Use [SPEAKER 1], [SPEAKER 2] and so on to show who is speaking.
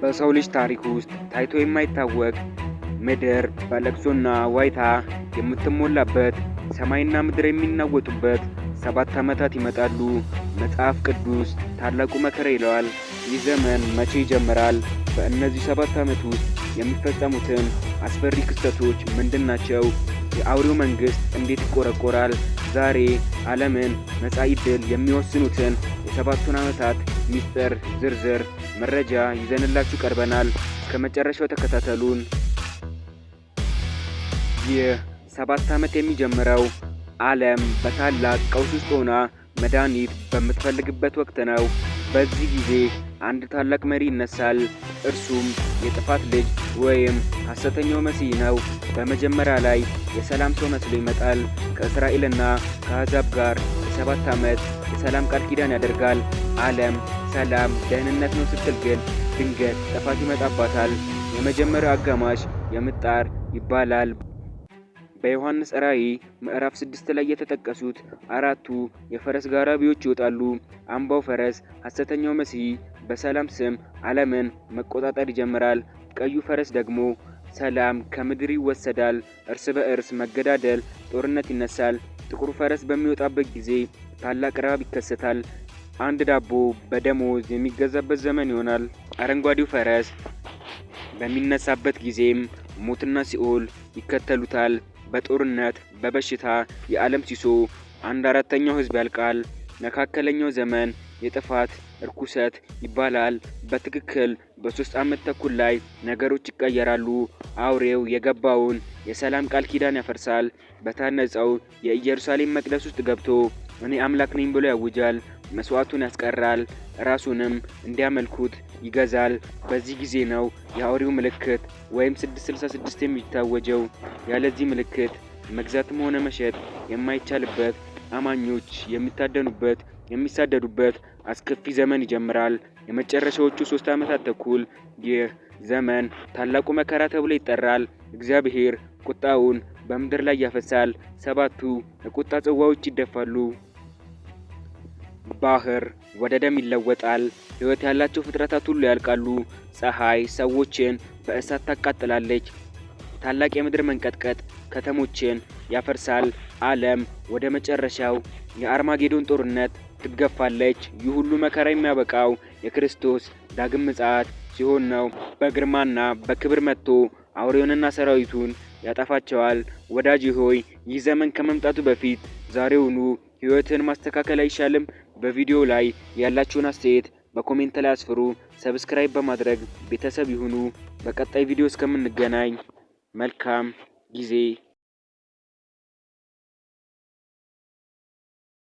[SPEAKER 1] በሰው ልጅ ታሪክ ውስጥ ታይቶ የማይታወቅ ምድር በለቅሶና ዋይታ የምትሞላበት፣ ሰማይና ምድር የሚናወጡበት 7 ዓመታት ይመጣሉ። መጽሐፍ ቅዱስ ታላቁ መከራ ይለዋል። ይህ ዘመን መቼ ይጀምራል? በእነዚህ 7 ዓመት ውስጥ የሚፈጸሙትን አስፈሪ ክስተቶች ምንድን ናቸው? የአውሬው መንግስት እንዴት ይቆረቆራል? ዛሬ ዓለምን መጻኢ ዕድል የሚወስኑትን የሰባቱን ዓመታት ሚስጥር ዝርዝር መረጃ ይዘንላችሁ ቀርበናል። እስከ መጨረሻው ተከታተሉን። ይህ 7 ዓመት የሚጀምረው ዓለም በታላቅ ቀውስ ውስጥ ሆና መድኃኒት በምትፈልግበት ወቅት ነው። በዚህ ጊዜ አንድ ታላቅ መሪ ይነሳል። እርሱም የጥፋት ልጅ ወይም ሐሰተኛው መሲህ ነው። በመጀመሪያ ላይ የሰላም ሰው መስሎ ይመጣል። ከእስራኤልና ከአሕዛብ ጋር የ7 ዓመት የሰላም ቃል ኪዳን ያደርጋል። ዓለም ሰላም፣ ደህንነት ነው ስትል ግን ድንገት ጥፋት ይመጣባታል። የመጀመሪያው አጋማሽ የምጥ ጣር ይባላል። በዮሐንስ ራእይ ምዕራፍ 6 ላይ የተጠቀሱት አራቱ የፈረስ ጋራቢዎች ይወጣሉ። አምባው ፈረስ ሐሰተኛው መሲህ በሰላም ስም ዓለምን መቆጣጠር ይጀምራል። ቀዩ ፈረስ ደግሞ ሰላም ከምድር ይወሰዳል፣ እርስ በእርስ መገዳደል፣ ጦርነት ይነሳል። ጥቁሩ ፈረስ በሚወጣበት ጊዜ ታላቅ ረሃብ ይከሰታል። አንድ ዳቦ በደሞዝ የሚገዛበት ዘመን ይሆናል። አረንጓዴው ፈረስ በሚነሳበት ጊዜም ሞትና ሲኦል ይከተሉታል። በጦርነት፣ በበሽታ የዓለም ሲሶ አንድ አራተኛው ሕዝብ ያልቃል። መካከለኛው ዘመን የጥፋት እርኩሰት ይባላል። በትክክል በ3 ዓመት ተኩል ላይ ነገሮች ይቀየራሉ። አውሬው የገባውን የሰላም ቃል ኪዳን ያፈርሳል። በታነጸው የኢየሩሳሌም መቅደስ ውስጥ ገብቶ እኔ አምላክ ነኝ ብሎ ያውጃል። መስዋዕቱን ያስቀራል፣ ራሱንም እንዲያመልኩት ይገዛል። በዚህ ጊዜ ነው የአውሬው ምልክት ወይም 666 የሚታወጀው። ያለዚህ ምልክት መግዛትም ሆነ መሸጥ የማይቻልበት፣ አማኞች የሚታደኑበት፣ የሚሳደዱበት አስከፊ ዘመን ይጀምራል። የመጨረሻዎቹ 3 ዓመታት ተኩል ይህ ዘመን ታላቁ መከራ ተብሎ ይጠራል። እግዚአብሔር ቁጣውን በምድር ላይ ያፈሳል። ሰባቱ የቁጣ ጽዋዎች ይደፋሉ። ባህር ወደ ደም ይለወጣል። ሕይወት ያላቸው ፍጥረታት ሁሉ ያልቃሉ። ፀሐይ ሰዎችን በእሳት ታቃጥላለች። ታላቅ የምድር መንቀጥቀጥ ከተሞችን ያፈርሳል። ዓለም ወደ መጨረሻው የአርማጌዶን ጦርነት ትገፋለች። ይህ ሁሉ መከራ የሚያበቃው የክርስቶስ ዳግም ምጽአት ሲሆን ነው። በግርማና በክብር መጥቶ አውሬውንና ሰራዊቱን ያጠፋቸዋል። ወዳጄ ሆይ፣ ይህ ዘመን ከመምጣቱ በፊት ዛሬውኑ ሕይወትህን ማስተካከል አይሻልም? በቪዲዮው ላይ ያላችሁን አስተያየት በ comment ላይ አስፍሩ። Subscribe በማድረግ ቤተሰብ ይሁኑ። በቀጣይ ቪዲዮ እስከምንገናኝ መልካም ጊዜ።